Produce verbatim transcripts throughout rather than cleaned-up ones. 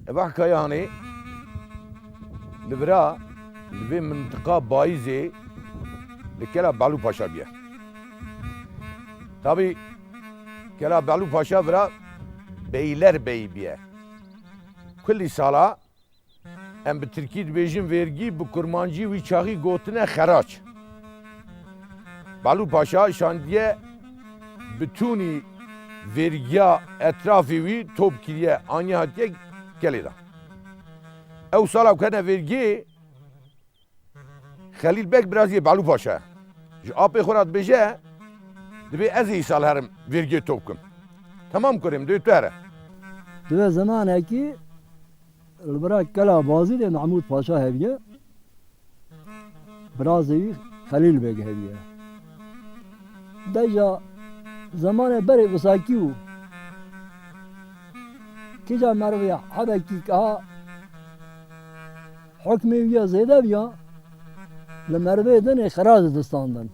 Eva hikaye hanê li vira li vê mintiqa Bayizê li Kela Belû Paşa biye. Tabî Kela Belû Paşa vira Beyler Bey biye. Kulî sala em bi tirkî dibêjin vergî, bi kurmancî wî çaxî gotine xerac. Belû Paşa şandiye bitûnî vergiya etrafê wî top kiriye, aniye hatiye Kelê de. Ew sala ku hene vergiyê, Xelîl Beg biraziyê Belû Paşa ji apê xwe re dibêje, dibê ez ê îsal herim vergiyê top kim. Temam kurê min, dê tu here. Dibe zemanekî li bira Kela Bazî de Mehmûd Paşa heviye. Birazê wî Xelîl Beg heviye. Deja zemanê berê wisakî bû. Kîja merivê hebekî ka hukmê wî ya zêde biya, li merivê dinê xirac distandin.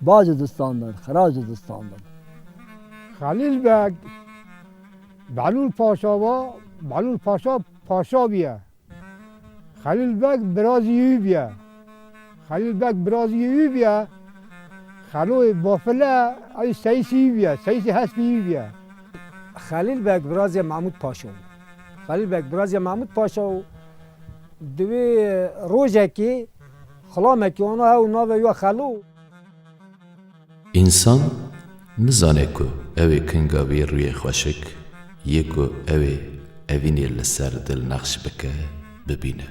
Bac distandin, xirac distandin. Xelîl Beg, Belûl Paşa va, Belûl Paşa paşa biye. Xelîl Beg birazî wî biye. Xelîl Beg birazî wî biye. Xeloyê bafile, ew seyisî wî biye, seyisî hespî wî biye. Xelîl Beg birazê Mehmûd Paşa bû. Xelîl Beg birazê Mehmûd Paşa û di wê rojekê xilamekî wana hew navê wî ya Xelo. Însan nizane ku ew ê kinga vê rûyê xweşik yê ku ew ê evînê li ser dil nexş bike, bibîne.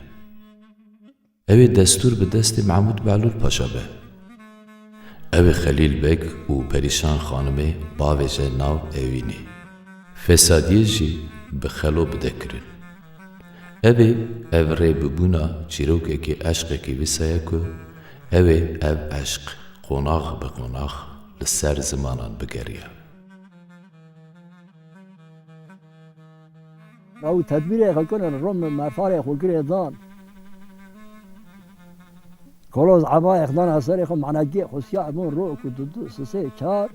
Ew ê destûr bi destê Mehmûd Behlûl Paşa be. Ew ê Xelîl Beg û Perîşan Xanimê bavêje nav evînê. Fesadiyê jî bi Xelo bide kirin. Ev ê ev rê bibûna çîrokekî eşqekî wisa ye ku ew ê ev eşq qonax bi qonax li ser zimanan bigeriya. Ew tedbîrê xwe kirin, rom merfarê xwe girê dan. Koloz ebayê xwe dana serê xwe, manekê xwe siyah bûn, ro ku du du sisê çar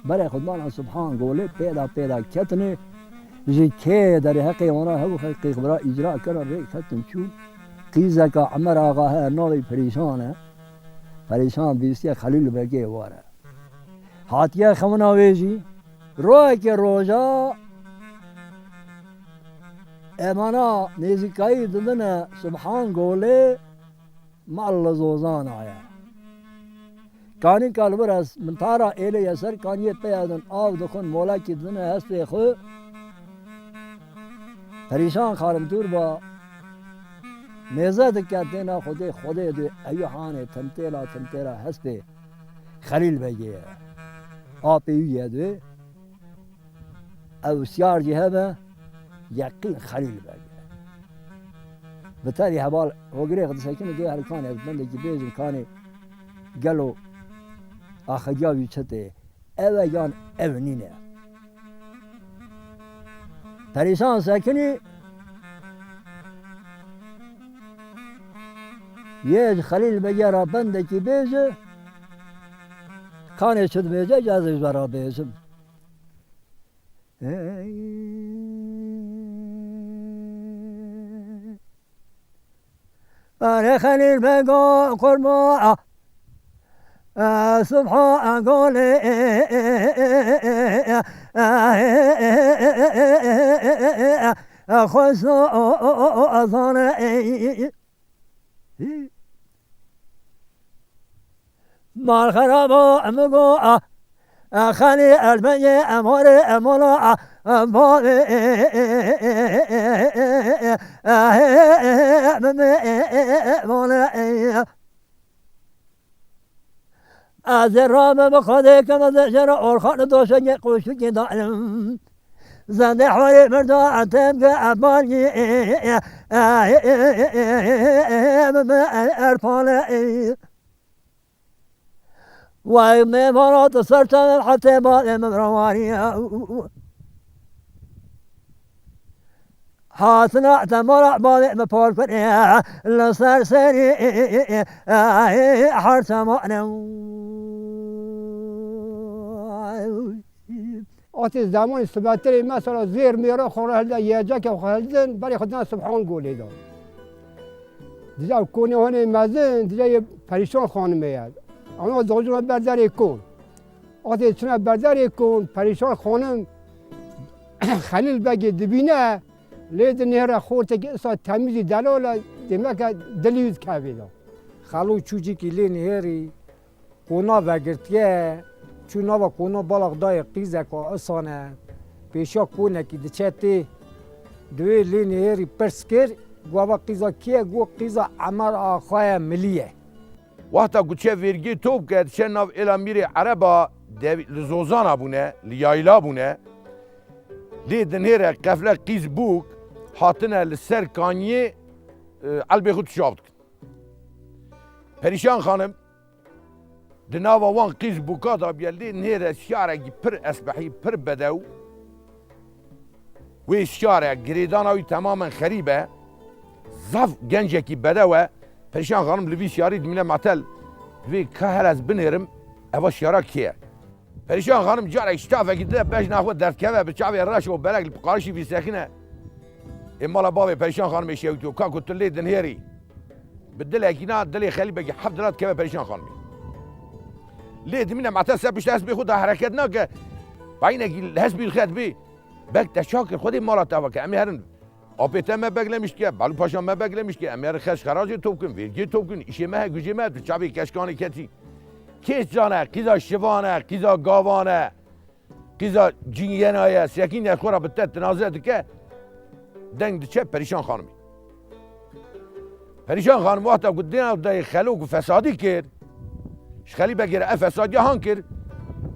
berê xwe dana Subhan Golê, pêda pêda ketine, ji kê derê heqê wana hew xelqê xwe bira îcra kirin, rê ketin çûn. Qîzeka Emer Axa heye, navê Perîşan e. Perîşan bîstiye Xelîl Begê ware. Hatiye xewina wê jî, rojekê roja, emana nêzîkayî didine Subhan Golê, mal li Zozana ye. Kanîka li vir ez, min tara êlê ye ser kaniyê peya din, av dixwin, molekî didine hestê xwe. Perîşan Xanim Turba mêze dike têna Xwedê, Xwedê dê ew hanê timtêla, timtêla hestê Xelîl Begê ye. Apê wî ye dê. Ew siyar jî hebe, yeqîn Xelîl Beg e. Bi tevî heval hogirê xwe disekine dê her kanê, ez bendekî bêjim kanê gelo axiriya wî çi tê? Ew e yan ew nîne? Perîşan sekinî, yê ji Xelîl Begê re bendekî bêje, kanê çi dibêje, ez ê ji we re bêjim. Erê Xelîl Bego kurma, Subha Golê, Xweso Azanê. Mal xerabo, em go, a, a, xalî elbeyê, em horê, em ola, a, a, bavê, e, e, e, e, e, e, e, e, e, e, e, e, e, e, e, Ez ê rabim bi Xwedê kim, ez ê ji re Orxan û doşekê qoşikê danim. Zendê horê mirda etem ge ebalî, erpale. Wey mêvana tu ser çavê hetê balê min rewarî. Hatina te mala balê min por kurê, li ser serî her temane. Wextê zemanê sibetirê mesela zêr mêra xwe re hilda, yeceke xwe hildin, berê xwe dina Subhan Golê de. Dija konê honê mezin, dija yê Perîşan Xanimê ye. Ama dojuna ber derê kon. Wextê çine ber derê kon, Perîşan Xanim Xelîl Begê dibîne, lê dinêre xortekî isa temîzî delal e, demeke dilî wî dikevê de. Xelo çûcikî lê nihêrî, kona vegirtiye, çû nava kona balax dayê qîzeka isan e, pêşiya konekî diçe tê. Di wê lê nihêrî pirs kir, got, "Eva qîza kî ye?" Got, "Qîza Emer Axayê Milî ye." Wexta ku çe vêrgê top ke, diçe nav êla Mîrê Ereba, dev-, li zozana bûne, li yayla bûne. Lê dinêre qefle qîz bûk hatine li ser kaniyê, e, elbê xwe tişav dikin. Perîşan Xanim di nava wan qîz bûka de bûye, lê nêre şiyarekî pir esbehî, pir bedew. Wê şiyare girêdana wî temamen xerîb e. Zaf gencekî bedew e. Perîşan Xanim li vî şiyarî dimîne metel. Divê ka her ez binêrim, eva şiyara kê ye? Perîşan Xanim carek şitafekî dide bejna xwe derdikeve, bi çavê reş û berek li qarişî vî sekine. Ê mala bavê Perîşan Xanimê şewitiyo, ka ku tu lê dinhêrî. Bi dilekî na, dilê Xelîbekî heft dila dikeve Perîşan Xanimê. Lê dimîne mete ser pişta hespê xwe da hereket nake. Baynekî hespî li xet bê. Bek te çak kir, Xwedê mala te veke. Em ê herin. Apê te me beklemiş dike, Belû Paşa me beklemiş dike. Em ê herin xerc xeracê top kin, vêrgê top kin. Îşê me he, gujê me, tu çavê keşkanê ketî. Kê zane, qîza şivan e, qîza gavan e. Qîza cingena ye, sekîne xwe ra bi te tinaze dike, deng diçe Perîşan Xanimî. Perîşan Xanim wexta ku dêna dayê Xelo ku fesadî kir, ji Xelîbekê re ev fesadiya han kir,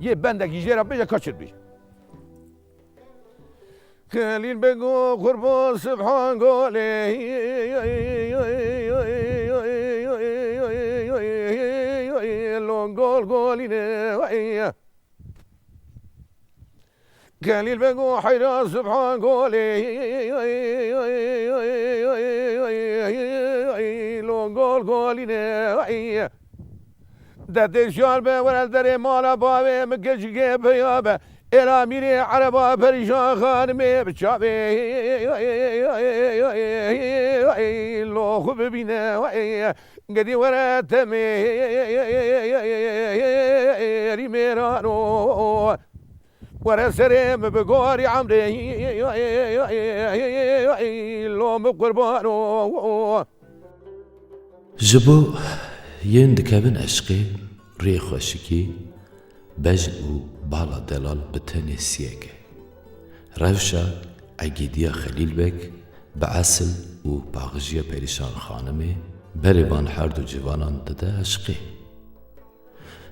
yê bendekî jê re bêje ka çi dibêje. Xelîl Bego qurban Subhan Golê, lo gol golîne. Xelîl Bego heyra Subhan Golê, lo gol golîne. Dedê şar be, were derê mala bavê min, keçikê peya be. Êla Mîrê Ereba Perîşan Xanimê bi çavê lo xwe bibîne. Gedî were temê rî mêrano. Were serê min bi gorî emrê lo min qurbano. Ji bo yên dikevin eşqê, rê xweşikî, bejn û bala delal bi tenê siyek e. Rewşa egîdiya Xelîl Beg bi esil û paxijiya Perîşan Xanimê berê van her du civanan dide eşqê.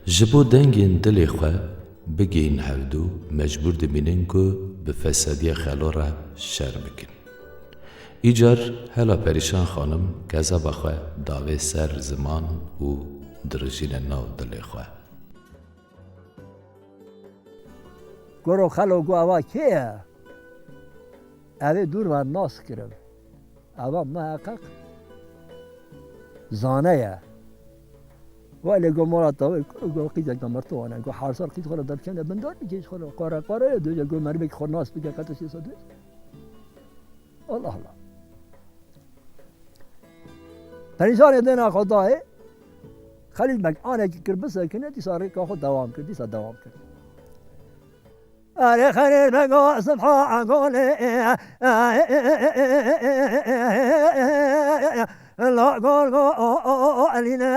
Ji bo dengên dilê xwe bigihîn hevdu, mecbûr dimînin ku bi fesadiya Xelo re şer bikin. Îcar hela Perîşan Xanim kezeba xwe davê ser ziman û dirijîne nav dilê xwe. Goro Xelo, got, eva kê ye? Ev ê dûr ve nas kirim. Eva muheqeq zane ye. Welê go mala tavê, go qîzek de mirtiwan e. Go her sal qîz xwe re derkene bindar bike, xwe re qare qare ye, dûje go merivek xwe nas bike, qetişê sedê. Allah Allah. Perîşanê dêna xwe dayê, Xelîl Beg anekî kir bisekine, dîsa rêka xwe dewam kir, dîsa dewam kir. Erê Xelîl Bego Sibha Golê, lo gol go eline.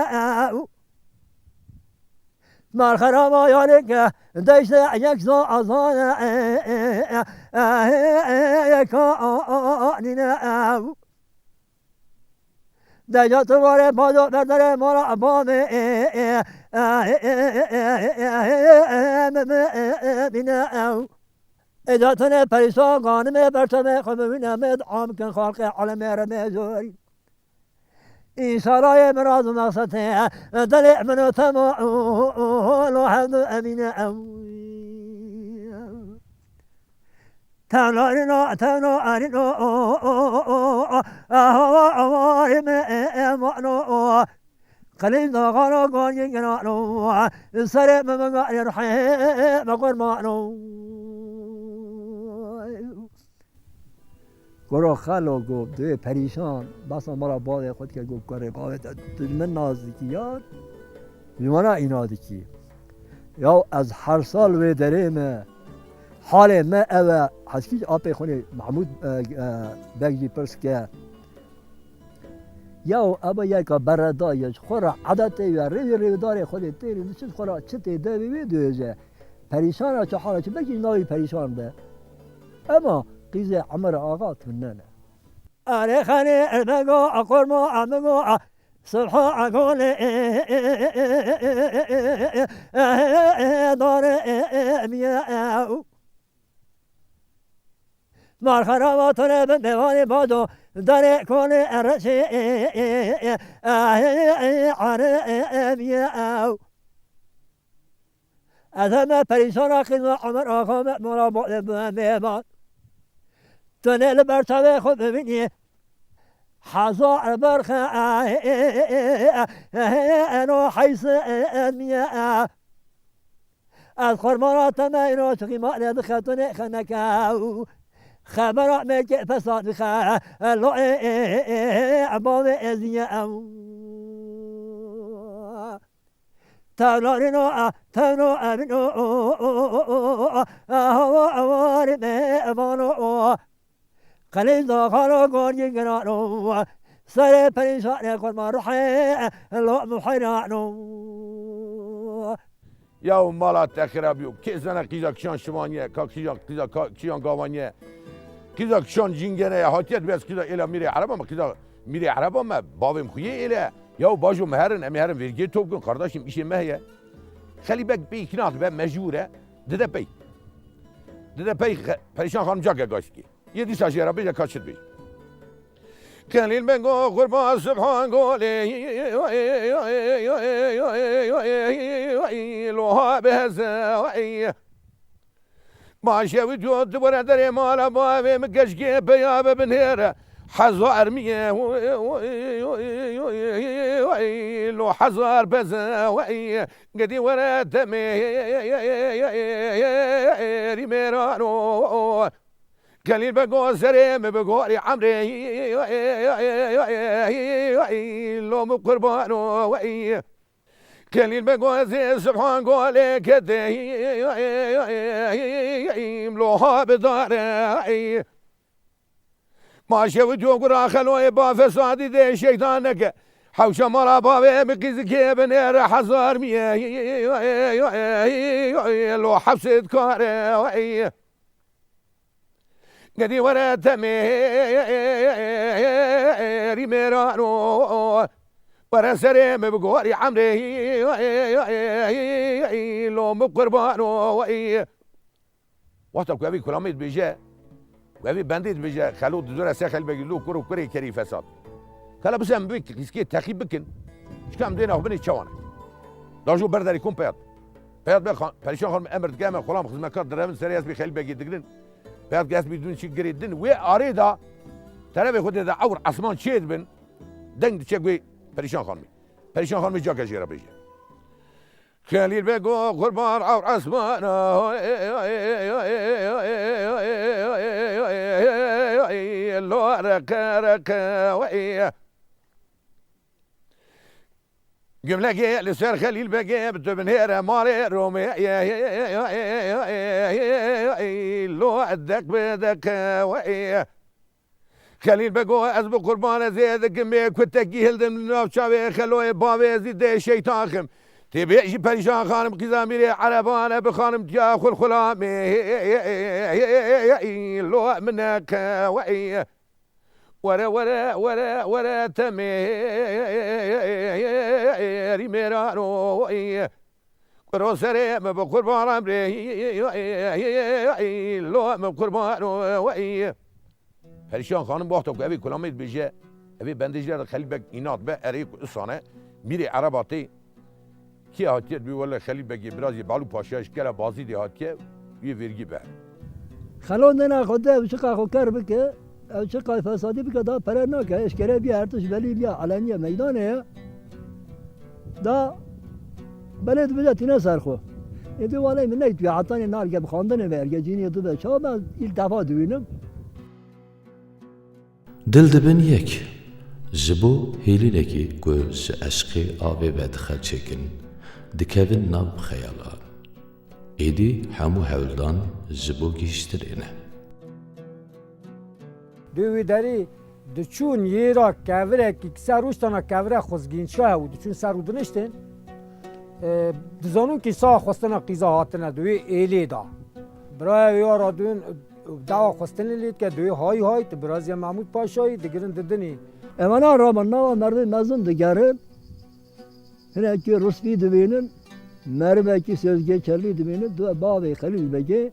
Mar xeraba yarê ke, deşte yek za azane, ka anine. Deja tu vare bazo berdere mala bame, bine ew. Êca tune Perîşan Xanimê berçemê xwe bibîne, me dua bikin xalqê alemê re me zorî. Înşalayê min raz û mexsetê, dilê min û tema, lo hevdu emîne ew. Tevla rîno, tevla rîno, hava, hava, me, emano. Qelîl daxano, gonî girano, serê min, min garê rihê, me qurbano. Gora Xelo got, divê perîşan, besa mala bavê xwe dike, got, kurê bavê te, tu ji min nas dikî yar, ji wana îna dikî. Yaw ez her sal wê derê me, halê me ev e, heskî ji apê xwe nê Mehmûd, e, e, Beg jî pirs ke. Yaw eba yeka bereda ye, ji xwe re edetê ye, rêvî rêvdarê xwe dê têrê diçin, xwe re çi tê devê wê dibêje. Perîşan e, çi hal e, çi belkî navî perîşan be. Ema qîzê Emir Axa tune ne. Erê xelê ermego, a qormo, a migo, a subha, a gole, e, e, dare, e, e, miye, e, u. Mar xeraba tune bin devanê bado, dare kole, e, reşê, e, e, e, e, e, are, e, e, miye, e, u. Ez heme perîşana qîza Emer Axa me, mora bo-, e, me, me, me. Tu ne li ber çavê xwe bibînî. Heza berxe, e, e, e, e, e, e, eno heyse, e, e, niye, e. Ez xormana te me, ino çixî malê dixe, tu ne xeneke, e, xebera me ke fesad dixe, e, lo, e, e, e, e, e, bavê ez niye, e. Tevlarino, a, tevno, evino, o, o, o, o, o, o, a, hawa, awarê me, evano, o. Qelîl da xalo, gorgî girano, serê perîşanê xorma ruhê, lo muheyrano. Ya mala te xirabî û kê zana qîza kişan şimaniye, ka kişan, qîza ka, kişan gavaniye. Qîza kişan cîngene, hatiye dibê ez qîza êla mîrê ereba me, qîza mîrê ereba me, bavê min xuyê êle. Yaw bajo me herin, em ê herin vêrgê top kin, qardaşim, îşê me heye. Xelî Beg pê îkna dibe, mecbûr e. Dide pey. Dide pey xe-, Perîşan Xanim cake gaşkê. Yê dîsa jê re bêje ka çi dibêje. Xelîl Beg o qurban Subhan Golê, loha beheze. Baş e, wî diyo, tu were derê mala bavê min, keşkê peya be binêre. Hezar miye, lo hezar beze, gedî were temê, rîmêrano. Xelîl Beg o serê min bi gorî emrê, lo min qurbano. Xelîl Beg o ez ê Subhan Golê ketê, loha bidare. Ma şew diyo gura xeloyê ba fesadî dê şeytan neke. Hewşa mala bavê min qîzikê binêre hezar miye, lo hepsê dikare. Gedî were temê, rîmêrano. Were serê min bi gorî emrê, lo min qurbano. Wexta ku evî kulamê dibêje, ku evî bendê dibêje, xelo dizore ser Xelîl Begî, lo kur û kurê kerî fesad. Kala bise em bi qîzkê teqî bikin. Çika em dêne xwe binê çawan e. Dajo berderî kom peyat. Peyat be xan-, Perîşan Xanim emir dike, em xulam xizmetkar direvin serê hespê Xelîl Begê digirin. Peyat ke hespî dûn çi girê din. Wê arê da terevê xwe dê de ewr esman çê dibin. Deng diçe guê Perîşan Xanimî. Perîşan Xanimî cake jê re bêje. Xelîl Beg o qurban ewr esmana. Lo reqe reqe. Gimlekê li ser Xelîl Begê bi tu binêre malê Romê. Lo deq bi deqe. Xelîl Beg o ez bi qurban ez ê dikim bê kutekî hildim li nav çavê xeloyê bavê zî dê şeytan xim. Tê bê jî Perîşan Xanim qîza mîrê erebane bi xanim tiya xulxulamê. Lo min qewey. Were, were, were, were temê rîmêrano. Kuro serê min bi qurban emrê lo min qurbano. Perîşan Xanim wexta ku evê kulamê dibêje, evê bendê jê re Xelîl Beg înat be, erê ku isane mîrê erebatê. Kê hatiye dibê wele Xelîl Begê birazê Balû Paşa ji kela Bazîdê hatiye, wê vêrgî be. Xelo nena xwe de ew çiqa xwe ker bike, ew çiqa fesadî bike, da pere nake. Eşkere bîya, her tişt belî bîya, eleniye meydanê ye. Da belê dibêje tîne ser xwe. Ê dê waley min neyt bîya, hetanê narke bi xandinê ve ergecînê dibe. Çawa ben îlk defa dibînim. Dil dibin yek. Ji bo hêlînekî ku ji eşqê avê vedixelçêkin, dikevin nav xeyalan. Êdî hemû hewldan ji bo gihîştinê ne. Dê wê derê diçûn yê ra kevirekî ser rûştana kevire xwezgîn şahe û diçûn ser û diniştin. E, dizanûn kî sawa xwestina qîza hatine di wê êlê de. Biraya wê ya radûn dawa xwestinê lê dike, di wê hay hay, tu biraziya Mehmûd Paşayî, digirin didinî. Evana raman nava merdê mezin digerin. Hinekî rûspî dibînin, merivekî sêzgê kelî dibînin, du bavê Xelîl Begê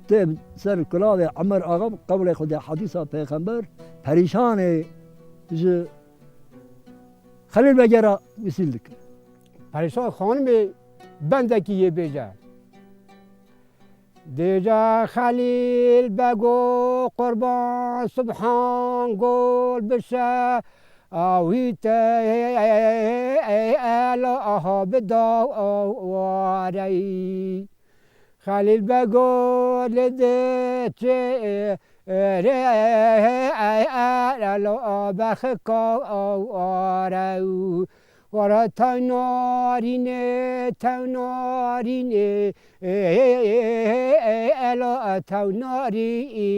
tê ser kulavê Emer Axa, qewlê Xwedê, hedîsa Pêxember, perîşanê ji Xelîl Begê re wîsîl dikin. Perîşan xanimê bendekî yê bêje. Dêje Xelîl Bego qurban Subhan gol bişe, awî te ela aha bida warey. Xelîl Bego li de çê re ela bexika arew. Wara tewnarîne, tewnarîne, ela tewnarîne.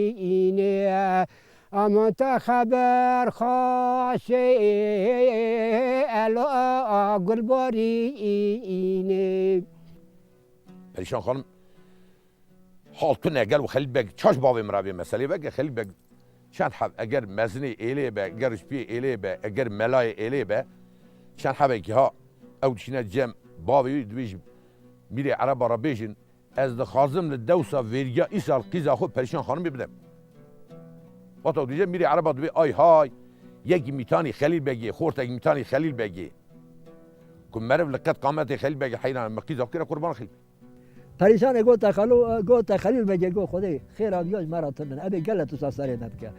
Ama te xeber xaşê, ela gulbarîne. Perîşan Xanim hal tune gel û Xelîl Beg çaş bavê min re vê meselê veke. Xelîl Beg çend heb eger mezinê êlê be, eger spiyê êlê be, eger melayê êlê be, çend hebekî ha ew dişîne cem bavê wî, dibê ji Mîrê Ereba re bêjin, ez dixwazim li dewsa vêrgiya îsal qîza xwe Perîşan Xanimê bidim. Wata dije Mîrê Ereba dibê ay hay, yekî mîtanî Xelîl Begê, xortekî mîtanî Xelîl Begê. Ku meriv li qet qametê Xelîl Begê heyran, me qîza xwe kire qurban Xelîl. Perîşanê gote Xelo, gote Xelîl Begê, got, Xwedê xêra viya ji me re tune, ebê gele tu serê me bike.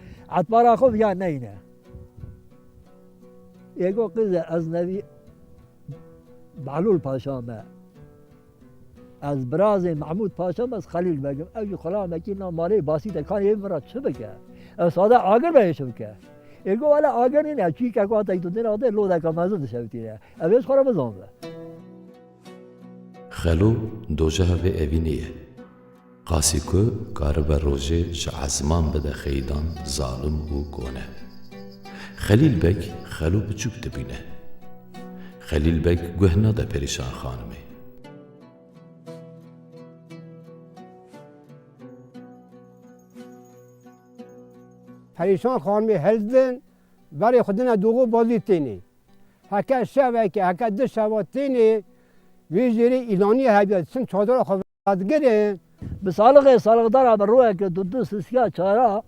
Etbara xwe viya neyne. Ê got, qîze ez nevî Behlûl Paşa me. Ez birazê Mehmûd Paşa me, ez Xelîl Beg im. Ew jî xulamekî na malê basî te, kan ê min re çi bike? Ew sade agir be ê çi bike? Ê got, wele agir nîne, çîkek watek tu dêne, lodeka mezin dişewitîne. Ev ê ji xwe re bizanbe. Xelo dojeha vê evînê ye. Qasî ku karibe rojê ji ezman bide xeydan zalim û kone. Xelîl Beg Xelo biçûk dibîne. Xelîl Beg guh nade Perîşan Xanimê. Perîşan Xanimê hildin, berê xwe dine doxo bazî tênê. Heke şevekê, heke du şeva tênê, wê jêrê îlanî hebiya, çim çadira xwe vedigirin. Bi salixê salixdara bi royeke du du sisiya çara,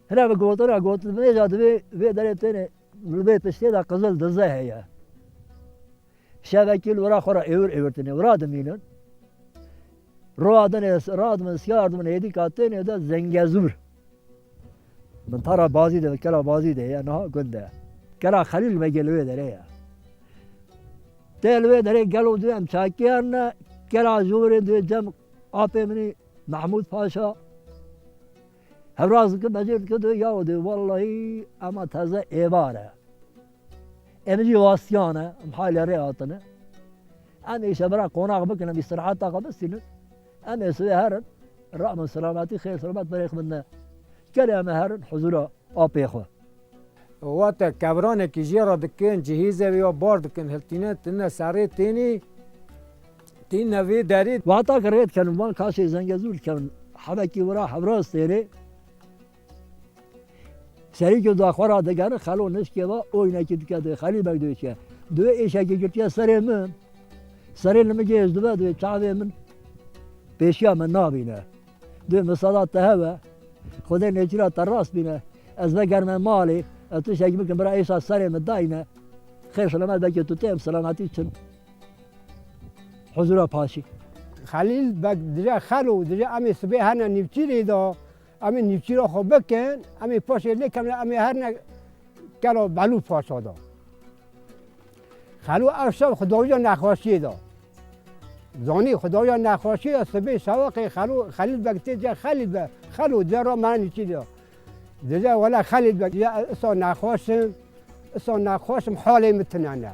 hine bi gotina gotin, vêca divê vê derê tênê, li vê piştê de qizil dize heye. Şevekî li wira xwe re êwir êwirtinê, wira dimînin. Roa dinê, radibin, siyar dibin, êdîka tênê de zengezûr. Min tara Bazî de, kela Bazî de ye, niha gund e. Kela Xelîl Begê li wê derê ye. Tê li wê derê gelo duyem çakiyan ne, kela ji wê derê duyê cem apê min î Mehmûd Paşa. Hevraz dikin, mecêr dikin, duyê yaw duyê, wellahî ema teze êvar e. Em jî wastiyane, em haylê rê hatine. Em ê îşe bira qonax bikin, em îstirahat taqa bistînin. Em ê sibê herin, ramin selametî, xêr selamet berê xwe bidine. Kerê em ê herin huzura apê xwe. Wate kevranekî jê re dikin, cihîzê wê ya bar dikin, hiltîne, tine serê tênî, tîne vê derî. Wata ki rê dikevin, van kaşê Zengezûr dikevin, hebekî wira Hevraz têrê. Serî ku da xwe ra digerin, Xelo nişkê va, oynekî dike dê, Xelîl Beg dê çi? Dê êşekî girtiye serê min. Serê li min gêj dibe dê, çavê min pêşiya min nabîne. Dê misada te hebe, Xwedê nêçîra te rast bîne. Ez vegerime malê, ez tiştekî bikim, bira êşa serê min dayne. Xêr selamet belkî tu têm selametî çin. Huzura paşî. Xelîl Beg dije Xelo, dije em ê sibê herne nîvçîrê de, em ê nîvçîra xwe bikin, em ê paşê lê kevne, em ê herne kela Belû Paşa de. Xelo ev şev xudawiya nexweşiyê de. Zanî xudawiya nexweşiyê de sibê şewaqê Xelo, Xelîl Beg tê ce Xelîl Be, Xelo dije ra me nîvçîrê de. Dije wela Xelîl Beg, dije ez isa nexweş im, isa nexweş im, halê min tune ne.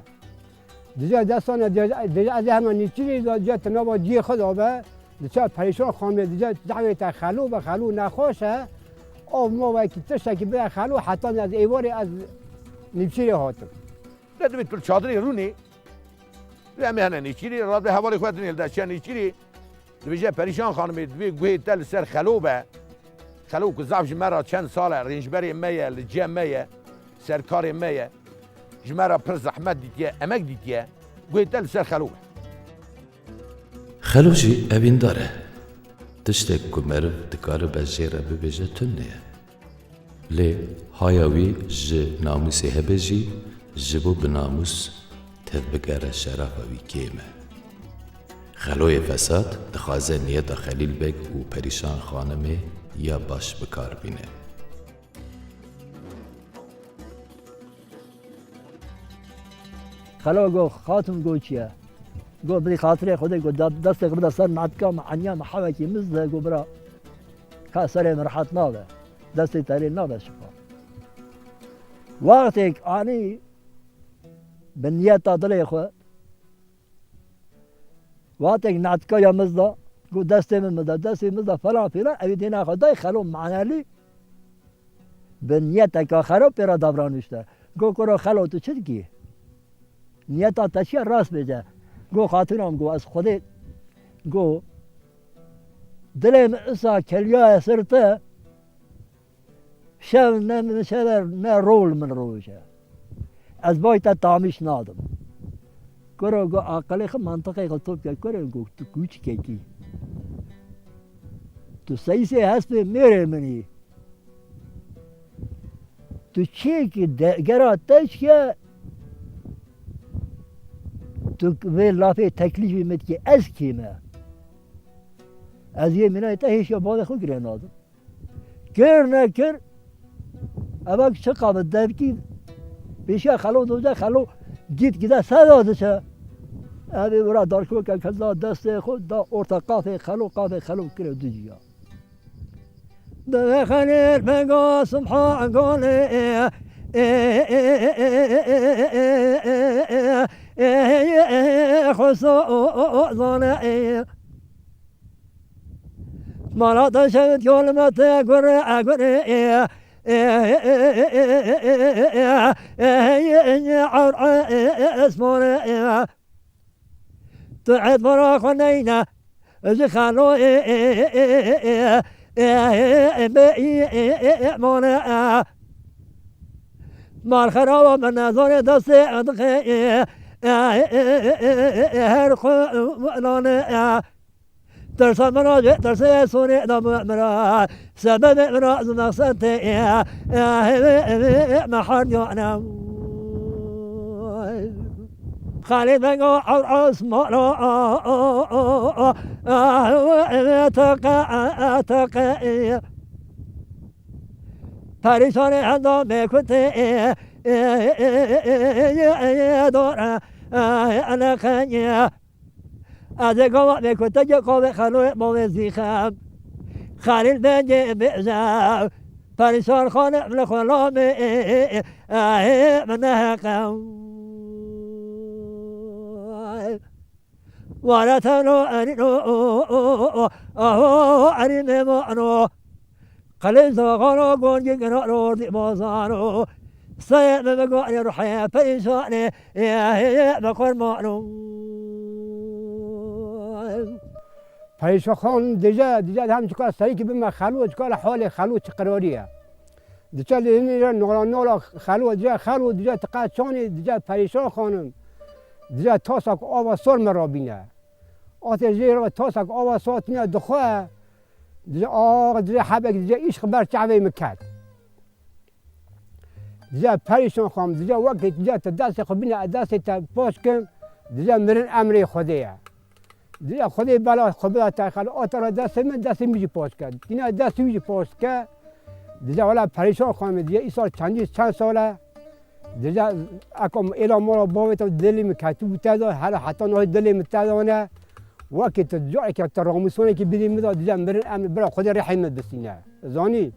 Dije destane, dije, dije ez ê hema nêçîrê de, dije tu nava cihê xwe de be, dije perîşan xanimê, dije dawê te Xelo be, Xelo nexweş e, av mavekî tiştekî bide Xelo, heta ez êvarê ez nêçîrê hatim. De divê tu li çadirê rûnê, divê em ê hene nêçîrê, radibê hevalê xwe dinê li de çiya nêçîrê. Dibêje, Perîşan xanimê, divê guhê te li ser Xelo be. Xelo ku zaf ji me re çend sal e, rênjberê me ye, li cem me ye, serkarê me ye. Ji me re pir zehmet dîtiye, emek dîtiye. Guhê te li ser Xelo be. Xelo jî evîndar e. Tiştek ku meriv dikaribe jê re bibêje tune ye. Lê haya wî ji namûsê hebe jî ji bo bi namûs tevbigere şerefa wî kêm e. Xeloyê fesad dixwaze niyeta Xelîl Beg û Perîşan Xanimê ya baş bi kar bîne. Xelo go, xatim go çi ye? Go, bidî xatirê Xwedê go, da-, destê xwe bide ser natka min, eniya min hewekî miz de, go, bira, ka serê min rehet nabe. Destê te lê nabe şifa. Wextêk anî bi niyeta dilê xwe, wextêk natka ya miz da, go, destê min miz de, destê miz de falan filan, evî dîna xwe day Xelo manelî. Bi niyeteke xerab pê re davranişte. Go, kuro Xelo, tu çi dikî? Niyeta te çi ye, rast bêje. Go, xatûna min, go, ez Xwedê, go, dilê min isa keliyaye ser te, şev ne min şev e, ne rol min roj e. Ez bay te tamîş nadim. Kuro, go, aqilê xwe, mantiqê xwe top ke, kuro, go, tu kûçikekî. Tu seyîsê hespê mêrê min î. Tu çiyekî de-, gera te çi ye, tu vê lafê teklîfê min dikî, ez kê me? Ez yê mînayê te hêşiya bavê xwe girê nadim. Kir nekir, eva çiqa bi devkî pêşiya Xelo doze, Xelo gît gide seda diçe. Evê wira darkoke keza destê xwe da orta qafê Xelo, qafê Xelo kire du ciya. Deve Xelîl Bega Subha Golê, Xusozane. Mala te şewit yol me te gure gure, esmore. Tu etbara xwe neyne, ji Xelo mane. Mal xeraba min nezane destê dixe, her xwe nane. Tirsa min a jê, tirsê sonê da min a. Sebebê min a zina sentê, me herdiyane. Xalî Bego ewr Osmano, teqe, teqe. Perîşanê henda me kutê, dore, eleqe. Ez ê gava bê ku te qavê Xeloyê bavê zîxem. Xelîl Bengê bêje, Perîşan Xanim li xulamê, min neheqe. Ware tevno erîno, aho erî mêmano. Qelê zaxana gongî gina rordî bazano. Seyê me bi gorê ruhê perîşanê, ê, ê, ê, bi qurmano. Perîşan Xan dije, dije hem çika serîkî bime Xelo, çika li halê Xelo çi qirarî ye. Diçe li hinî re nola nola Xelo, dije Xelo, dije tiqa çanê, dije Perîşan Xanim. Dije tasak ava sor me rabîne. Atê jê re tasak ava sor tine dixwe. Dije, ax, dije hebek, dije îşq ber çavê min ket. Dije Perîşan Xan, dije wekî, dije tu destê xwe bîne, ez destê te paç kim, dije mirin emrê Xwedê ye. Dije Xwedê bela xwe bida te xelo, ata re destê min, destê min jî paç ke. Tîne destê wî jî paç ke. Dije wela Perîşan Xan min, dije îsal çendî çend sal e. Dije eko êla mala bavê te dilê min ketibû te de, hele heta niha dilê min te de ne. Wekî tu careke tu ramûsanekî bidî min de, dije mirin em bira Xwedê rihê min bisîne. Zanî?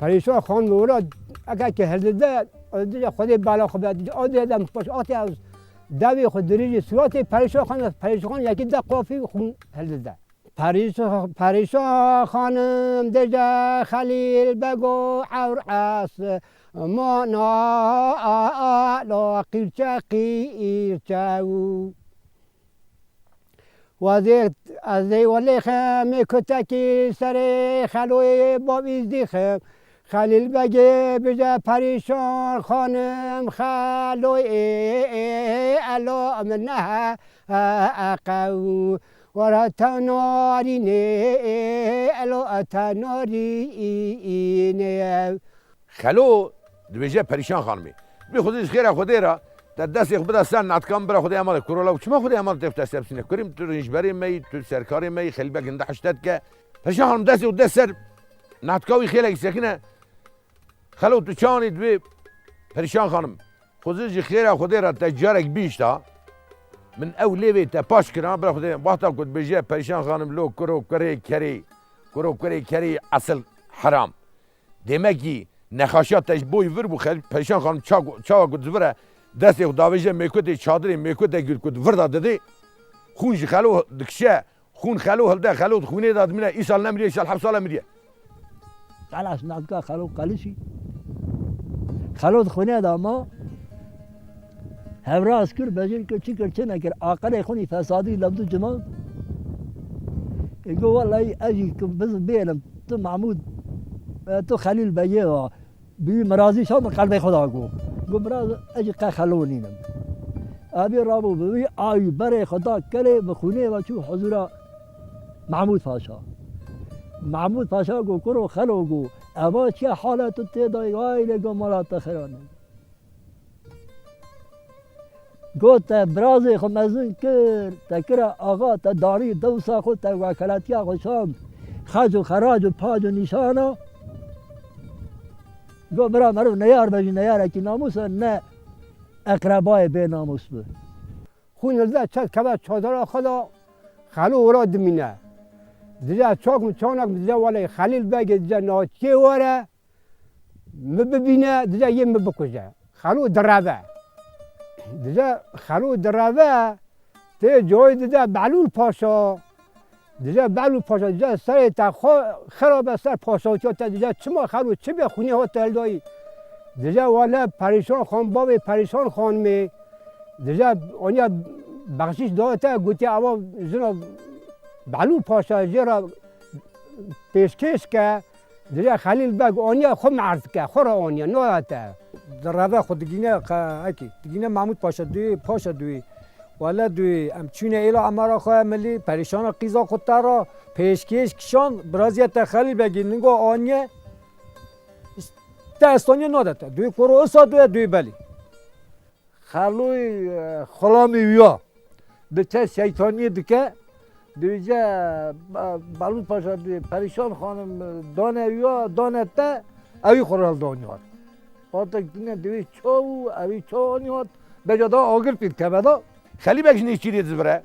Perîşan Xan Mewlad, eke ki hildide, dije Xwedê bela xwe be, dije, o dê dem xweş atê ez devê xwe dirêjî suratê Perîşan Xan, Perîşan Xan yekî de qafî xûn hildide. Perîşan, Perîşan Xanim dije Xelîl Bego ewr esmana ala qîrçe qîrçe û Wezê ez ê welê xem ê kutekî serê Xeloyê bavîz dîxim. Xelîl Begê bije Perîşan Xanim Xeloyê elo min nehe eqew. Were tenarînê elo tenarînê. Xelo dibêje Perîşan Xanimê. Dibê Xwedê ji xêra Xwedê re te destê xwe bide ser natka min bira Xwedê emanet kuro law. Çima Xwedê emanet te destê bistîne? Kurê min tu rênjberê me yî, tu serkarê me yî, Xelîl Beg hinde hişte dike. Perîşan Xanim destê xwe de ser natka wî xêlekî sekine. Xelo tu çawanî dibê Perîşan Xanim. Xwezî ji xêra Xwedê re te carek bihişta. Min ew lêvê te paş kira, bira Xwedê, wexta ku dibêje Perîşan Xanim lo kuro kurê kerê, kuro kurê kerê esil heram. Demekî nexaşiya te ji bo yî vir bû, xel-, Perîşan Xanim ça-, çawa ku dizivire destê xwe davêje mêkutê çadirê, mêkutê ku, ku vir da didê, xûn ji Xelo dikişe, xûn Xelo hilde, Xelo di xûnê de dimîne, îsal nemiriye, îsal heft sala miriye. Xelas natka Xelo qelişî. Xelo di xûnê de ma. Hevra ez kir, bejin kir, çi kir, çi nekir. Aqilê xwinî fesadî lewdû cima. Ê go, wellahî ez jî ku biz bêlim, tu Mahmûd, e, tu Xelîl Begê wa. Bi wî mirazî şa min qelbê xwe da go. Go, miraz ez jî qe Xelo nînim. Evî rabû bi wî awî berê xwe da kelê, bi xûnê ve çû huzûra Mahmûd Paşa. Mahmûd Paşa go, kuro Xelo go, eva çi hale tu tê de, ay lê go mala te xirane. Got, te birazê xwe mezin kir, te kira axa, te danî dewsa xwe, te wekelatiya xwe şand. Xec û xerac û pac û nîşana. Got, bira meriv neyar be jî neyarekî namûs e, ne eqrebayê bê namûs bi. Xûn li de çet keve çadira xwe de Xelo wira dimîne. Dije çak min çanek min dije welê Xelîl Begê dije naçiyê were. Mi bibîne, dije yê mi bikuje. Xelo direve. Dije Xelo direve, tê coyê dide Behlûl Paşa. Dije Behlûl Paşa, dije serê te xwe xirabe ser paşawtiya te, dije çima Xelo çi be xwînê hate hildayî? Dije wele Perîşan Xan, bavê Perîşan Xanimê. Dije aniye bexşîş daye te, gotiye eva jina Behlûl Paşa jê re pêşkêş ke. Dije Xelîl Beg aniye xwe merz dike, xwe re aniye, naya te. Direve xwe digîne qe-, ekî, digîne Mahmûd Paşa duyê, Paşa duyê. Wele duyê, em çûne êla emara xwe milî, perîşana qîza xwe te ra, pêşkêş kişan, biraziye te Xelîl Begî ningo aniye. Te estaniye nade te. Duyê koro isa duyê, duyê belî. Xeloy, e, xulamî wîya diçe şeytaniyê dike, dibêje, e, Behlûl Paşa dibê, Perîşan Xanim, e, dane wîya, dane te, ewî xwe re hildanî hat. Hatek dine dibê çaw û ewî çaw anî hat, beca da agir pê dikeve da. Xelî Beg ji nêçîrê dizivire.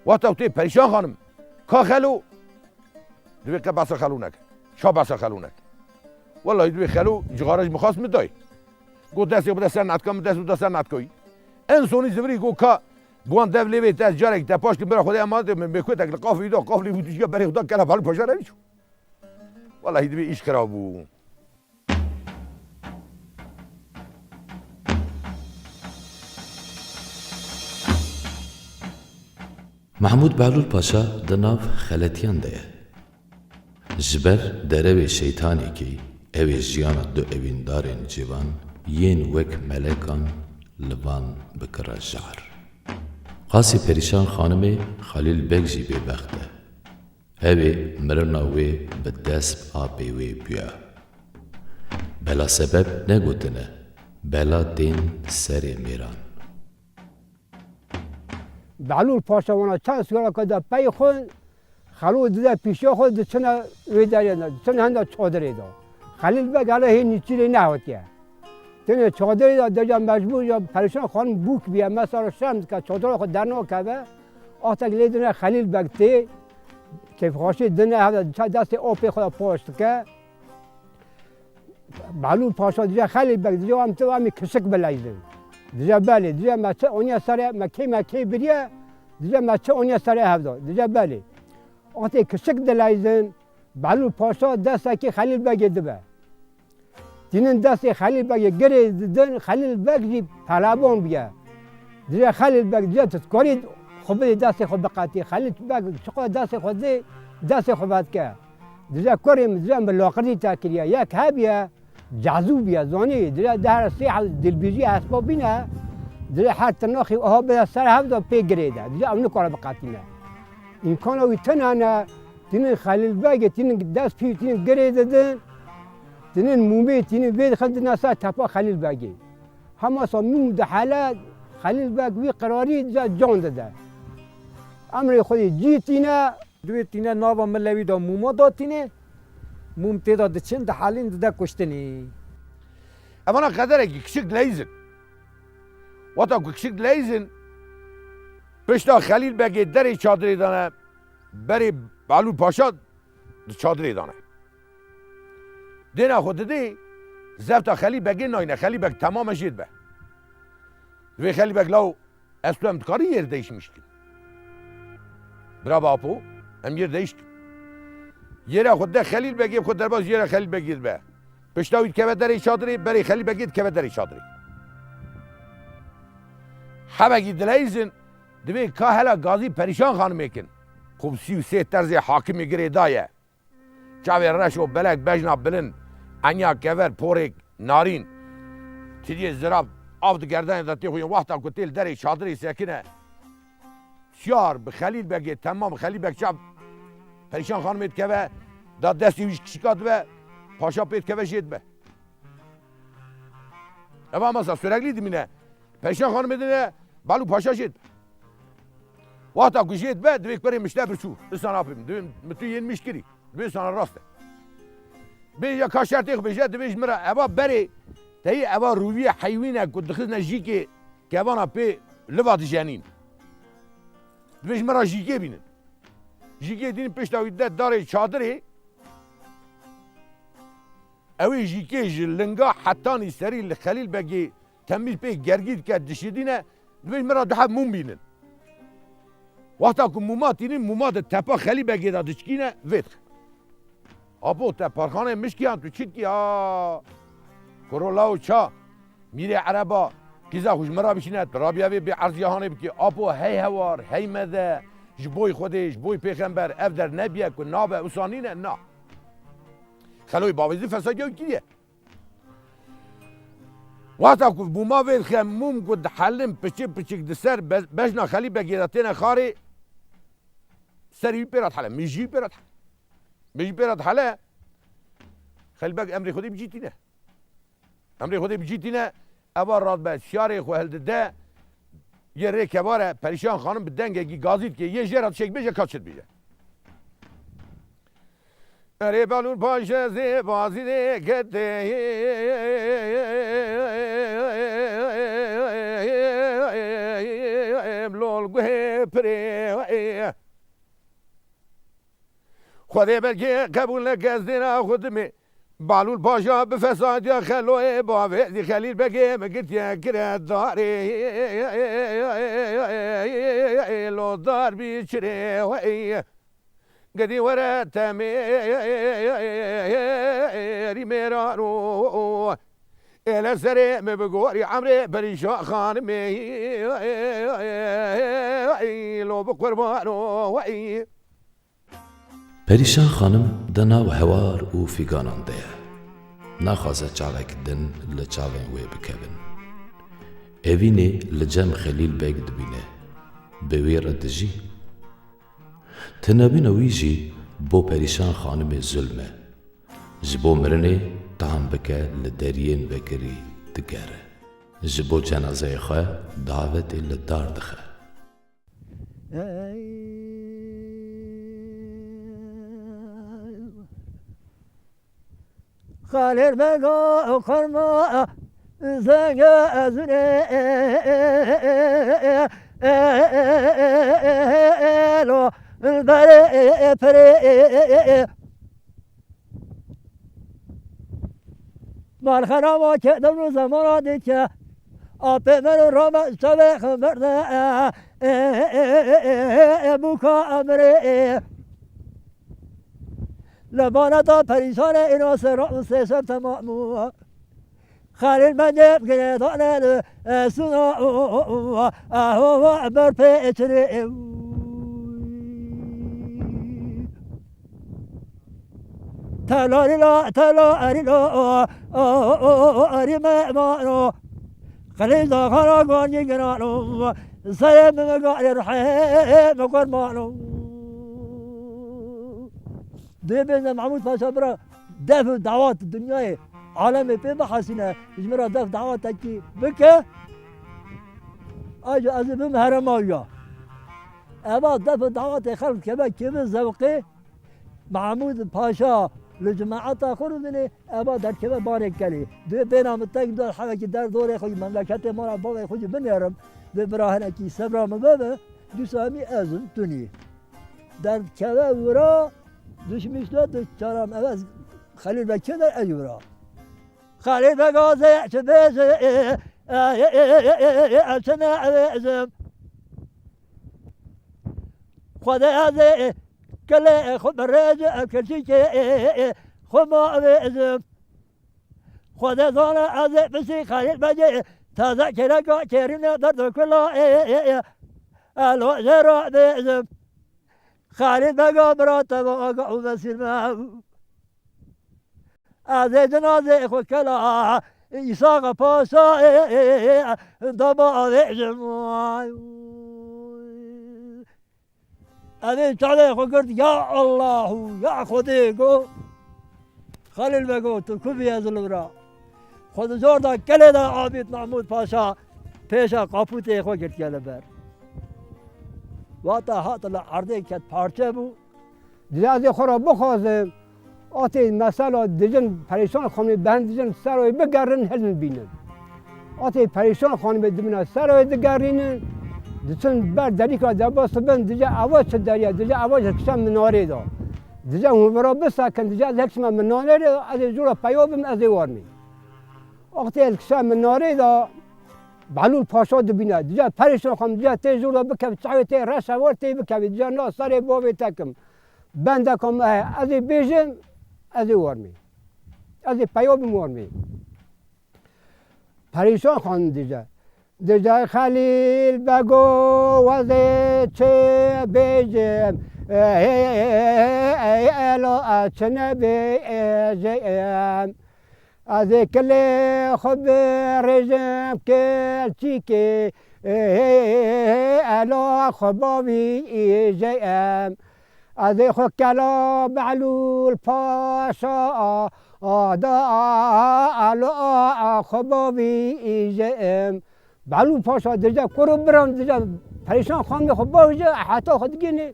Wexta ku tê Perîşan Xanim, ka Xelo, dibê qe behsa Xelo neke. Ça behsa Xelo neke. Wellahî dibê Xelo cixara ji min xwest min dayê. Got destê bide ser natka min, dest bide ser natka wî. En sonî zivirî got ka bi wan dev lê bê te ez carekî te paş kim bira Xwedê emanet min, mêkutek li qaflî da, qaflî bû tişiya berê xwe da kela Behlûl Paşa re çû. Wellahî dibê îş xirab bû. Mahmûd Behlûl Paşa di nav xeletiyan de ye. Ji ber derewê şeytanekî, ew ê jiyana du evîndarên ciwan yên wek melekan li van bikira jar. Qasî Perîşan Xanimê Xelîl Beg jî bêbext e. Hevê mirina wê bi desp apê wê bûya. Bela sebeb negotine, bela tên serê mêran. Behlûl Paşa wana çend sîgareke da pey xwe, Xelo dide pîşiya xwe, diçine wê derê de, diçine henda çadirê de. Xelîl Beg hele hê nîçîrê nehatiye. Tenê çadirê de, deca mecbûr ya Perîşan Xanim bûk biye, mesela şerm dike, çadira xwe dernakeve. Axtek lê dine Xelîl Beg tê, kêfxweşî dine, hevde destê apê xwe de paş dike. Behlûl Paşa dije Xelîl Beg, dije em tu em ê kişik bileyzin. Dije belê, dije me çi aniye serê, me kê me kê biriye, dije me çi aniye serê hevda. Dije belê. Wextê kişik dileyzin, Behlûl Paşa destekî Xelîl Begê dibe. Tînin destê Xelîl Begê girê didin, Xelîl Beg jî peleban bûye. Dije Xelîl Beg, dije tu dikarî xwe bidê destê xwe biqetî. Xelîl Beg çiqas destê xwe dê, destê xwe vedike. Dije kurê min, dije min laqirtî te kiriye. Yek hebiye, cezû bûye, zanî. Dije di her sê hev dilbîjî hespa bîne. Dije her tinaxî aha bide ser hev de pê girê de. Dije ew nikare biqetîne. Îmkana wî tune ne, tînin Xelîl Begê, tînin dest pî, tînin girê didin, tînin mûmê, tînin vê dixin dine ser tepa Xelîl Begê. Hema sa mûm dihele, Xelîl Beg wî qirarî dije can dide. Emrê Xwedê cî tîne. Divê tîne nava milewî de mûma datînê, mûm tê de diçin, dihelîn dide kuştinê. Evana qederekî kişik dileyzin. Wata ku kişik dileyzin, pişta Xelîl Begê derê çadirê dane, berê Behlûl Paşa di çadirê dane. Dêna xwe didê, zefta Xelîl Begê nayne, Xelîl Beg temam e jê dibe. Divê Xelîl Beg law, ez tu em dikarî yer değişmişkin. Bravo Apo, em yer değişkin. Yera xwe de Xelîl Begê xwe derbas yera Xelîl Begê dibe. Pişta wî dikeve derê çadirê, berê Xelîl Begê dikeve derê çadirê. Hebekî dileyzin, divê ka hela gazî Perîşan Xanimê kin. Xwe bi sî û sê terzê hakimê girê daye. Çavê reş û belek, bejna bilind, enya kever, porêk narîn. Tiriyê zirav av di gerdanê de tê xuyên. Wexta ku tê li derê çadirê sekine, siyar bi Xelîl Begê, temam Xelîl Beg çav Perîşan Xanimê dikeve, da destê wî ji kişika dibe, paşa pê dikeve jê dibe. Eva masa sürekli dimîne. Perîşan Xanimê dine, Behlûl Paşa jê dibe. Wexta ku jê dibe, divê kurê mişte birçû. Îsana apê min, divê min tu yên mişkirî. Divê sana rast e. Bêje ka şertê xwe bêje, divê ji min re eva berê, teyî eva rûviyê heywîn e ku dixizne jîkê kevana pê liva dijenîn. Divê ji min re jîkê bînin. Jîkê dînin pişta wî de darê çadirê. Ew ê jîkê ji linga hetanî serî li Xelîl Begê temî pê gergî dike, dişidîne, divê ji min re du heb mûm bînin. Wexta ku mûma tînin, mûma di tepa Xelîl Begê de diçikîne, vê dixe. Apo, te parxanê mişkiyan, tu çi dikî ha? Kuro law ça? Mîrê ereba, qîza xwe ji min re bişîne, tu rabiya vê bê erziya hanê bikî. Apo, hey hewar, hey mede, ji boy Xwedê, ji boy pêxember, ev der nebiye ku nabe, wisa nîne, na. Xeloyê bavêzî fesadiya wî kiriye. Wexta ku mûma vê dixe, mûm ku dihelin piçik piçik di ser be-, bejna Xelîl Begê de têne xarê, serî wî pê re dihele, mêjî wî pê re dihele. Mêjî pê re dihele, Xelîl Beg emrê Xwedê bi cî tîne. Emrê Xwedê bi cî tîne, eva radibe, şiyarê xwe hildide, yê rê kevare, Perîşan Xanim bi dengekî gazî dike, yê jê re tişek bêje, ka çi dibêje. Erê Behlûl Paşa zê bazî dê kete, lol guhê pirê. Xwedê belkê qebûl neke ez dêra xwe dimê. Behlûl Paşa bi fesadiya Xeloyê bavê zî Xelîl Begê min girtiye kire darê. Lo dar bî çirê wey. Gedî were temê rî mêrano. Ê le serê min bi gorî emrê Perîşan Xanimê. Lo bi qurbano wey. Perîşan Xanim di nav hewar û fîganan de ye. Naxwaze çavek din li çavên wê bikevin. Evînê li cem Xelîl Beg dibîne. Bi wê re dijî. Tinebûna wî jî bo Perîşan Xanimê zulm e. Ji bo mirinê tam bike li deriyên vekirî digere. Ji bo cenazeyê xwe davetê li dar dixe. Xalêr bega karma zenge zune lo bere pere. Parxera ma ke dewr û zemana dît ke, apê min û rame çavê xwe berde, e, e, e, e, e, e, e, bûka emirê, e. Li baneta perîşanê îna sê ra û sê şev temam bû. Xelîl Begê girêdane li, e, suna û, û, û, e, ho, ho, ber pê çirê, e, û. Telarîla, telarîla, o, o, o, o, o, erî me mano. Xelîl daxana gangî girano. Serê min vegarê rihê min qurmano. Dê bêne Mahmûd Paşa bira def û dawat dinyayê alemê pê bihesîne. Ji min re def dawatekî bike. Ayrıca ez ê bim herema ya. Eva def û dawatê xelk keve kêvê zewqê. Mahmûd Paşa li cemaeta xwe re dinê, eva derkeve barê kelê. Dê bêna min teng dor hevekî derdorê xwe, memleketê mala bavê xwe jî binêrim. Dê bira hinekî sebra min bebe, dîsa hemî ez im, tu nî. Derdkeve wira, dişmîş de diçaram, eve Xelîl Beg kê der ez wira. Xelîl Beg azê çi bêje, e, e, e, e, e, e, e, e, çi ne eve ezim. Xwedê ez ê kelê xwe birêjim, ev keçikê xwe ma vêjim. Xwedê zane ez ê pisî Xelîl Begê, taze kêleka kêrîne derd û kula ê, ê, ê, elo jê re vêjim. Xelîl Bega bira te ve aga û vesîl me. Ez ê cinazê xwe kela Îsaqa Paşa, e, e, e, e, daba avêjim. Ay, oy. Ez ê çavê xwe girt, ya Allahu, ya Xwedê, go. Xelîl Bego, tu ku bî ez li vira. Xwe di zor da kelê de avît Mahmûd Paşa, pêşa qapûtê xwe girtiye li ber. Wata hat li erdê ket parçe bû. Dije ez ê xwe re bixwazim, atê mesela dijin Perîşan Xanimê bendijin ser wê bigerin hilin bînin. Atê Perîşan Xanimê dibine ser wê digerînin, diçin ber derîka debas bin, dije eva çi deriya, dije eva ji kişa minarê da. Dije hûn vira bisekin, dije ez hekşime minarê de, ez ê jûra peyo bim, ez ê warmî. Wextê ez kişa minarê da, Behlûl Paşa dibîne. Dije Perîşan Xanim, dije tê jûra bikev, çavê tê reşe war tê bikevî. Dije na serê bavê te kim. Bendeka me heye, ez ê bêjim, ez ê warmî. Ez ê peya bim warmî. Perîşan Xanim dije. Dije Xelîl Bego, ez ê çi bêjim? Ê, ê, ê, ê, ê, ê, ê, ê, ela ez çi nebêjim? Ez ê kilê xwe birêjim kilçîkê, ê, ê, ê, ê, ê, ela xwe bavîjim. Ez ê xwe kela Behlûl Paşa da, ela xwe bavîjim. Behlûl Paşa dije, kur û biram dije, Perîşan Xanimê xwe bavêje, heta xwe digihîne,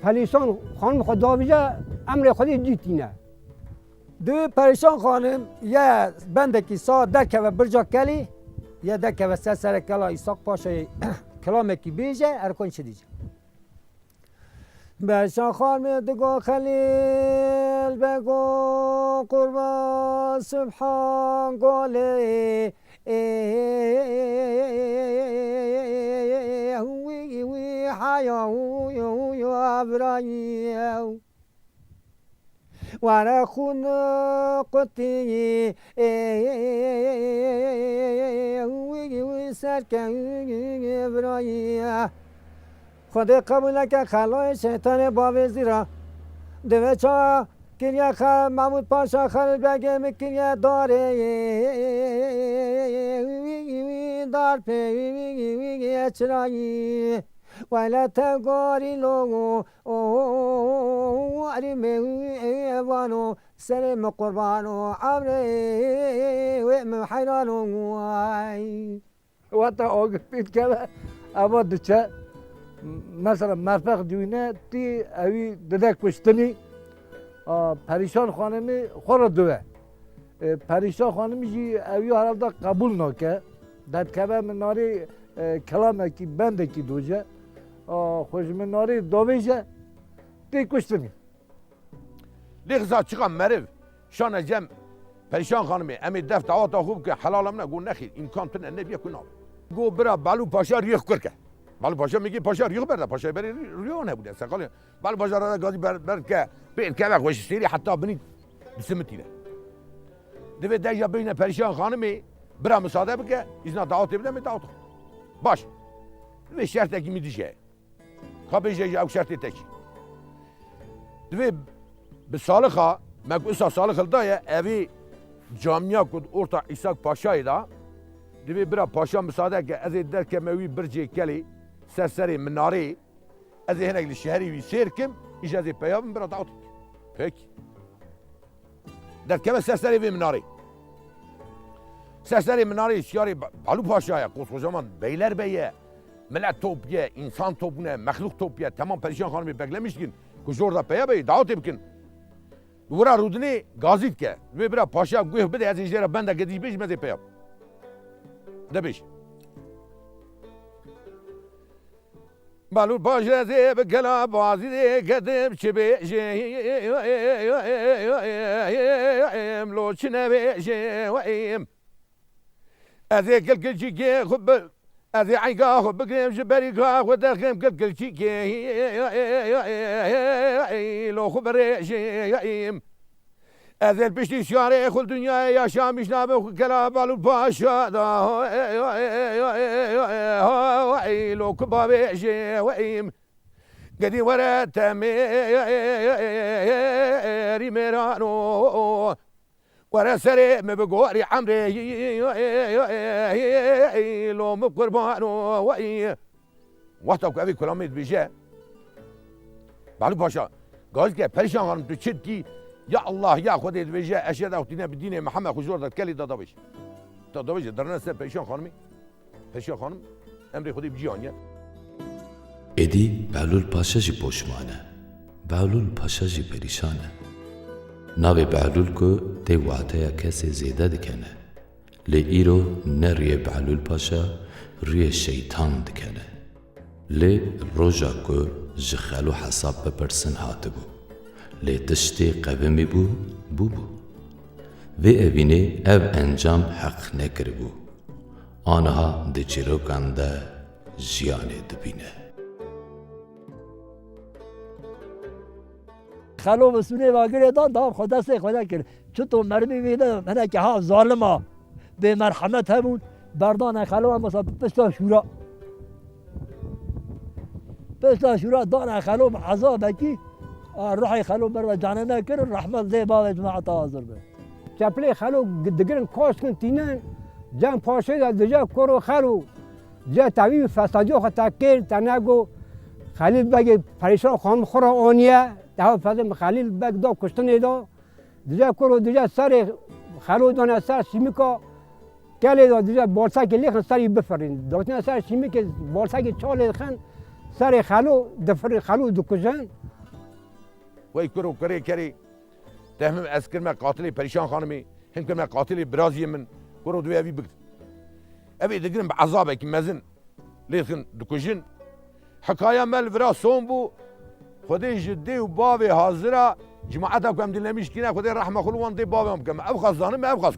Perîşan Xanim xwe davêje, emrê Xwedê dîtîne. Di Perîşan Xanim ye bendekî sa derkeve birca kelî, ye derkeve ser serê kela Îsaq Paşayê kilamekî bêje, erê xwe çi dije. Perîşan Xanim digo Xelîl Bego qurban Subhan Golê. Wî, wî, haya, wî, wî, wî, abrayî, were xûn qutî, wî, wî, serke, wî, wî, birayî. Xwedê qebûl neke xelayê şeytanê bavê zîra. Divê ça kiriye xe-, Mahmûd Paşa Xelîl Begê min kiriye darê. Dar pê çirayî. Wele te gorî lo, erî me vano, serê min qurban o, emrê wê min heyran o, ay. Weta agir pê dikeve, eva diçe. Mesela merfeq dûne tî, ewî dide kuştinî. A, Perîşan Xanimî xwe re dive. E, Perîşan Xanimî jî ewî herhalde qebûl nake. Derdikeve minarê, e, kelamekî, bendekî doce. A, xwe ji minarê davêje, tê kuştinî. Lê xiza çiqa meriv şane cem Perîşan Xanimê, em ê def daweta xwe bikin, helala min e. Got, nexêr, îmkan tune, nebiye ku nabe. Got, bira Belû Paşa riyê xwe kir ke. Belû Paşa, mêkê Paşa riyê xwe berde, Paşayê berê rî-, riyo hebûne, seqalê. Belû Paşa re gazî ber, ber ke, pê dikeve xwe ji sêrî heta binî disimitîne. Divê dej ya bêjne Perîşan Xanimê, bira misade bike, îzna dawetê bide, me dawet xwe. Baş. Divê şertekî min dije. Ka bêje ji ew şertê te çi? Divê bi Salixa, me ku usa Salix hildaye, evî camiya ku orta Îsak Paşayê da, divê bira Paşa misade ke ez ê derkeme wî bircê kelê, ser serê minarê, ez ê hinek li şeherê wî sêr kim, îja ez ê peya bim, bira dawet kim. Peki. Derkeve ser serê vê minarê. Ser serê minarê şiyarê Be-, Belû Paşa ye, Koskocaman Beylerbey ye. Milet top ye, însan top ne, mexlûq top ye. Temam Perîşan Xanimê beklemiş dikin ku jor da peya bey, dawetê bikin. Wira rûdinê gazî dike. Divê bira Paşa guh bide, ez ê jê re bendeke dî bêjim, ez ê peya bim. De bêj. Belû Paşa zê bi kela bazî zê ketim çi bêjim, lo çi nebêjim. Ez ê kilkilçîkê xwe bi, ez ê eyga xwe bigirim ji berîka xwe derxim kilkilçîkê, lo xwe birêjim. Ez ê li piştî şiyarê xwe li dinyayê yaşamîş nabim xwe kela Belû Paşa da. Lo ku bavê jê weyim. Gedî were temê rî mêrano. Were serê min bi gorî emrê lo min qurbano wey. Wexta ku evî kulamê dibêje, Belû Paşa, gazî dike, Perîşan Xanim, tu çi dikî? Ya Allah, ya Xwedê, dibêje, eşhedû ew tîne bi dînê Mihemed, xwe jor da kelê da davêje. Da davêje, dirine ser Perîşan Xanimê. Perîşan Xanim, emrê Xwedê bi cî aniye. Êdî Behlûl Paşa jî poşman e. Behlûl Paşa jî perîşan e. Navê Behlûl ku tê wateya kesê zêde dikene. Lê îro ne rûyê Behlûl Paşa, rûyê şeytan dikene. Lê roja ku ji Xelo hesab bipirsin hatibû. Lê tiştê qevimî bû, bûbû. Vê evînê ev encam heq nekiribû. Aniha di çîrokan de jiyanê dibîne. Xelo bi sûnê ve girê dan, da xwe destê xwe de kir. Çito merivî vê de hinekî ha zalim a, bêmerhemet hebûn, berdane Xelo, em wisa pişta şûra. Pişta şûra dane Xelo bi ezabekî, a, ruhê Xelo ber ve canê me kir, rehmet zê bavê cemaeta hazir be. Çeplê Xelo digirin, koşkin tînin, cem paşê de dije koro Xelo. Dije tevî fesadiyo xwe te kir, te nego Xelîl Begê Perîşan Xanim xwe re aniye, te ha fezim Xelîl Beg da kuştinê de. Dije kuro dije serê Xelo dane ser sîmika kelê de, dije balsekê lêxin serî bifirîn. Dotine ser sîmikê balsekê çalê dixin serê Xelo difirîn, Xelo dikujin. Wey kuro kurê kerê. Te him ez kirme qatilê Perîşan Xanimê, him kirme qatilê biraziyê min, kuro divê evî bigrin. Ev ê digirin bi ezabekî mezin lê dixin dikujin. Hikaya me li vira son bû. Xwedê ji dê û bavê hazira, cemaeta ku em dinlemîş kîne, Xwedê rehme xwe li wan dê bavê wan bike. Me ev xas zanim, me ev xas.